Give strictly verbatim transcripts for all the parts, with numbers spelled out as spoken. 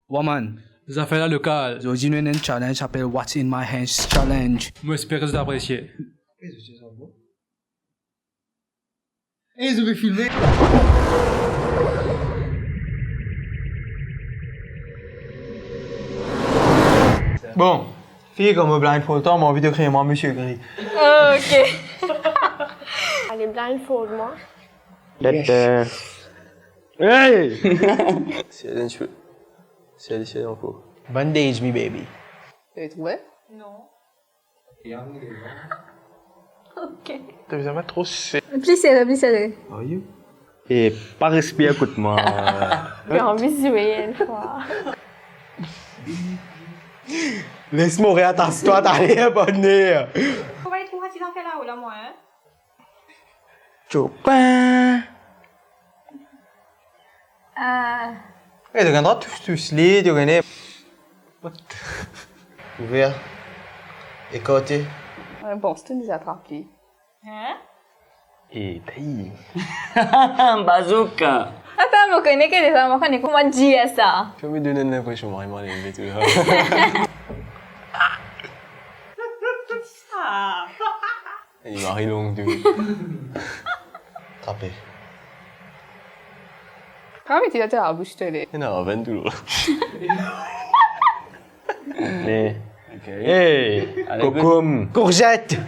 Wa man, zafer la lokal. Zordi nou ena enn challenge apel What's in my hands challenge. Mo espere zot apresie. Ey, zot pe filme? Bon, fini kouma blindfold twa, mo anvi dekrir mwa Misie Gri. Ok. Ale, blindfold mwa. Hey! Serye, enn ti pe. Serye, serye ankor. Bandage me, baby. T'avais trouvé? Non. Ok. T'as jamais trop serré. Pli sere, pli sere. Are you? E pa respire kot mwa. J'ai envie de jouer une fois. Les mo reatas twa, t'as l'air bonne. Kouma li trouv sa ti zafer la, ou la, mwa, hein? Chopin. Ah. Eh, to gagn drwa tous, tous li, to gagn. Ouver. Ekarte. Bon, se to nou atrap li. Hein? E, tay. Bazouka. Atann, mo kone ki deza, mo kone kouma dir sa. Finn donn enn linpresion mari malelve tou. Ah. Li mari long tou. Trape. Kan mete dan to labous, to le. Ena lavenn tou. Me. Ok. Hey, ale, kokom. Kourzet.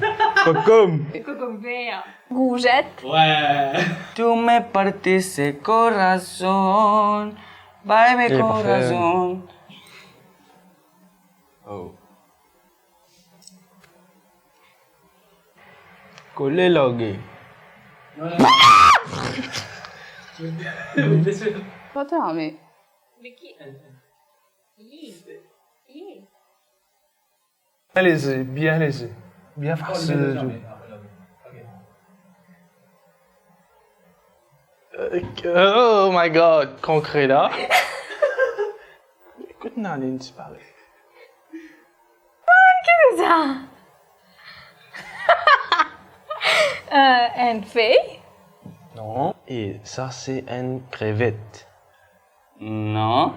Kokom. Kokom ver. Kourzet. Ouais. Tu me partiste corazón. Baby, eh, parfait. Corazón. Oh. Kole, large. Atann, me... Me ki? Li. Li. Bien leze, bien leze. Bien fasil. Euh, oh my God, konkre la. Ekout, ena enn ti pare. Ki sa? Euh, enn fey? Non. E sa, se enn krevet. Non.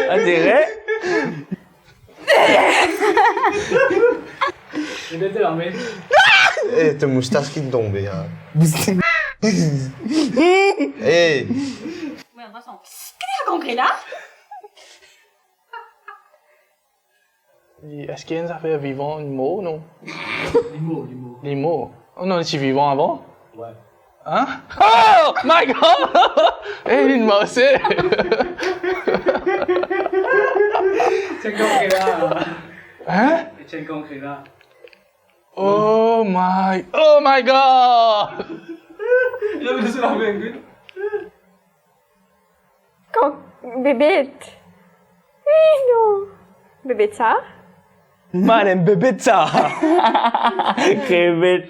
On dirait. Eh, to moustas ki tonbe, hein. Eh. Ki sa konkre la? Eski enn zafer vivan, enn mor, non? Li mor, li mor. Li mor. Oh non, li ti vivan avan? Ouais. Hein? Oh my God! Eh, li marse! Tienn konkre la. Hein? Tienn konkre la. Oh my, oh my God! Li ena so lamin, ekout. Kan bebet. Eh, non. Bebet sa? Mwa, enn bebet sa. Krevet.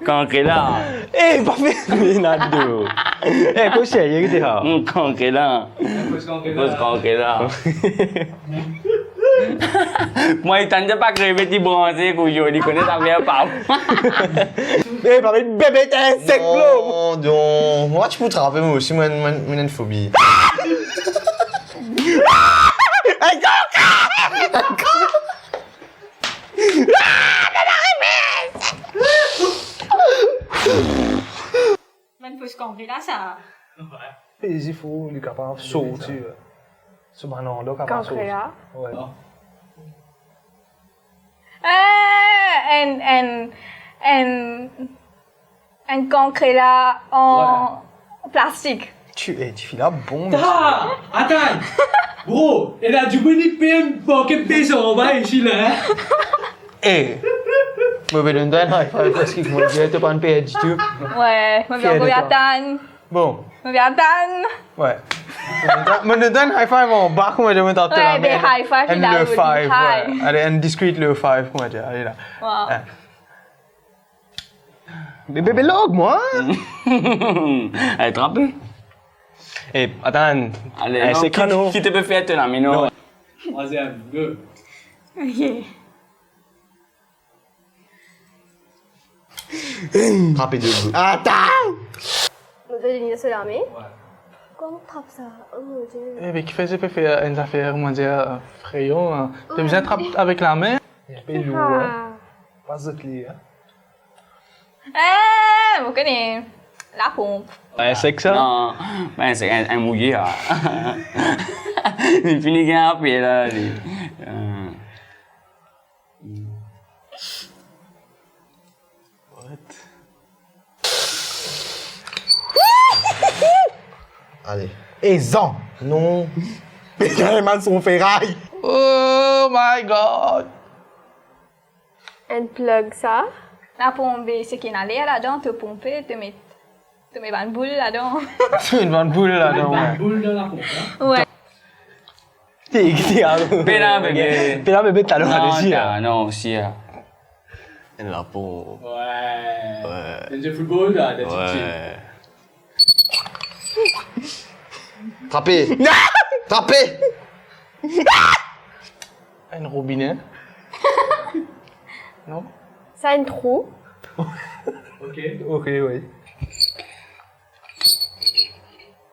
Konkre la. Eh, pa fer Leonardo. Eh, kote, ye ki te la? Hmm, konkre la. Poz konkre la. Mwa, li tann dir pa krevet, li branze, kouyon, li kone zafer pa. Eh, pa met bebet, eh, sek lo. Non, non. Mwa, ti pou trape, mwa osi, mwa, mwa, mwa ena enn fobi. Bann fos kanpe la, sa. Pezi fou, li kapav sorti, eh. So bann landa kapav sorti. Kanpe la? Ouais. Eh, enn, enn, enn, enn kanpe la an plastik. Ti, eh, tifi la bon, mesi. Ta! Atann! Bro, ena dimoun ki pe parke pez anba isi la, hein? Eh, mo pe donn twa enn high five parski kouma dir to pa'nn perdi ditou. Ouais, mo bien atann. Bon. Mo bien atann. Ouais. Mo donn twa enn high five anba, kouma dir, mo tann to lame. Ouais, be high five, enn low five, ouais. Ale, enn discreet low five, kouma dir. Ale la. Wow. Be, be, be, larg mwa. Ale, trape. Eh, atann. Ale, eh, non, se ki, ki to pe fer to lame, non? Non. Trwaziem, go. Ok. Trape de gou. Atann! Mo donn li so lame. Kouma trap sa? Oh mon Dieu. Eh, me kifer zot pe fer enn zafer, kouma dir, frayan? To bizin trap avek lame. Pe lour, hein. Ah. Pa zot li, hein. Eh, mo kone. Laponp. Insek sa? Non, ben, se enn, enn mouye, ah. Li fini gagn lapie la, li. Ah. What? Ale. Eh, Zan! Non. Pe gagn mal son feray. Oh my God! Enn plug sa. Laponp, seki ena ler ladan, to ponpe, to met, to met bann boul ladan. To met bann boul ladan, wi. Bann boul dan laponp, hein? Wi. Ki, ki, ki, ah, pena bebe. Pena bebe talon. Non, alezi, ta, hein. Non, osi, hein. Enn laponp. Wi. Wi. Enn zwe foutbol la, de titi. Wi. Trape! Trape! Enn robine? Non? Sa enn trou. Ok. Ok, wi.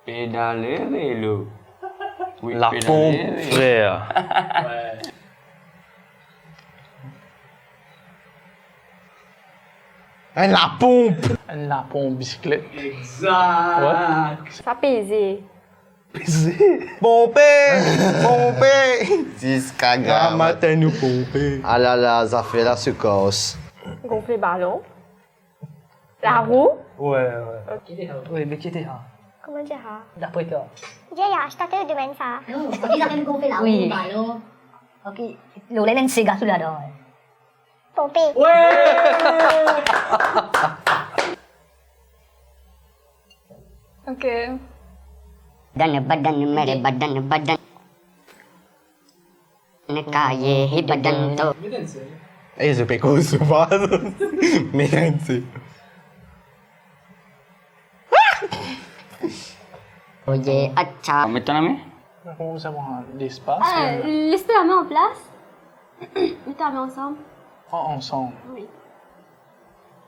Pedale velo. Wi, laponp, pedale velo, frer. Wi. Enn laponp. Enn laponp bisiklet. Exact. What? Sa peze. Peze. Ponpe! Ponpe! Ziska gramatin nou ponpe. Alala, zafer la se kors. Gonfle balon. Larou? Wi, wi. Ok. Wi, me ki ete sa? Kouma dir sa? Dapre twa? Dir, aste to domenn sa. Non, ok, sa fer nou gonfle larou, wi, balon. Ok, lor la ena enn sega tou ladan, wi. Ponpe. Wi! Ok. Dan badan, mere badan, badan. Ne kaye hi badan to. Eh, zot pe koz souvan. Me danse. Oye, acha. Met to lame. Kouma sa pran lespas? Ah, les to lame an plas. Met to lame ansam. An-, ansam. Wi.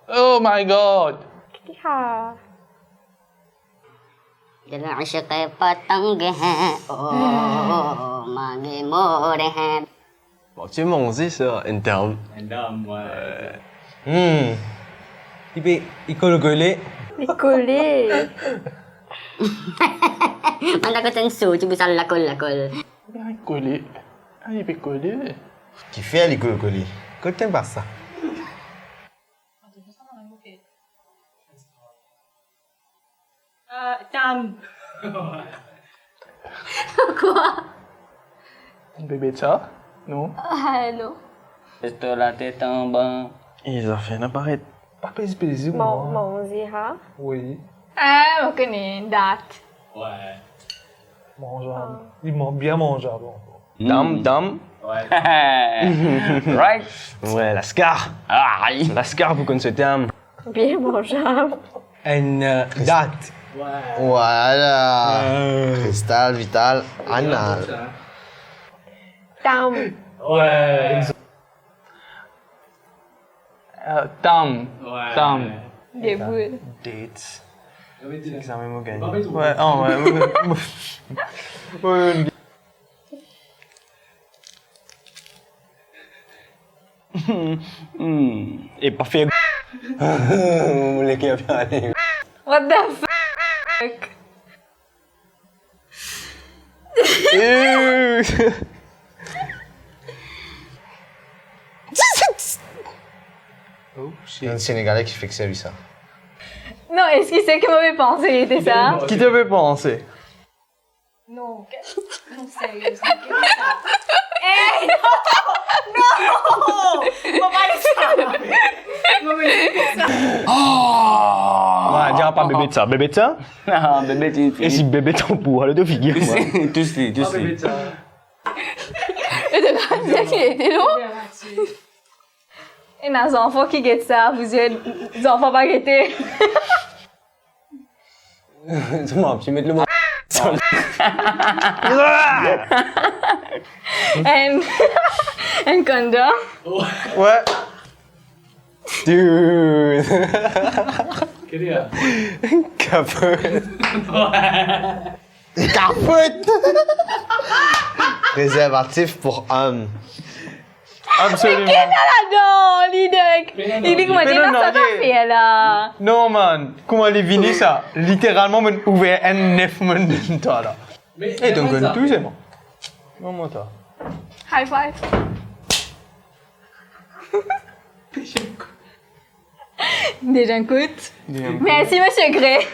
Oh my God! Ki sa? Dil ishq pe patang hai, oh, mange more hai. Bon, ti manze sa, enn dam. Enn dam, wi. Hmm. Li pe, li kole kole. Li kole. Anta kot enn so, ti pou sa lakol, lakol. Li kole. Ah, li pe kole. Kifer li kole kole? Kot enn pa sa? Euh, tam. Kwa? Bebe sa? Non? Ah, non. Pez to latet anba. E zafer la paret pa pez pezi, man-, manze, ha? Wi. Ah, mo kone, dat. Wi. Manzab. Ah. Li man-, bien manzab ankor. Tam, tam. Wi. Right. Wi, laskar. Ah, wi. Laskar pou konn so tam. Bien manzab. Enn, euh, dat. Wi. Vwala. Euh. Kristal, Vital, Anal. Tam. Wi. Euh, tam. Wi. Tam. Debout. Dates. Wi, wi. Examen mo gagn. Wi, ah, wi, wi, wi. Wi, wi. Hmm. E pa fer. Mo leker pe ale. What the fuck? Oh, shit. Enn Senegale ki fek servi sa. Non, eski seki mo pe panse li ete sa? Ki to pe panse? Non, ke-, non, serieusement, ke sa? Eh, non! Non! Mo pa dir sa! Mo pa dir sa! Ah! Wi, dir pa bebe sa, bebe sa? Ah, bebe, ti, ti. E si bebe tanpou, alor to figir, mwa. Tous li, tous li. E to kapav dir ki ete, non? Ena zanfan ki get sa, vous êtes zanfan pa gete. Mo ti met le mo. Enn, enn kondom. Wi. Dude. Kapot. Kapot. Prezervatif pou om. Absoliman. Ki ena ladan, li, Derek? Li, li, kouma li ena sa zafer la? Non, man. Kouma li vini sa? Literalman, mo'nn ouver enn nef, mo'nn donn twa la. E donk, tou se bon. Moman twa. High five. Deza kout. Deza kout. Mersi, Misie Gray.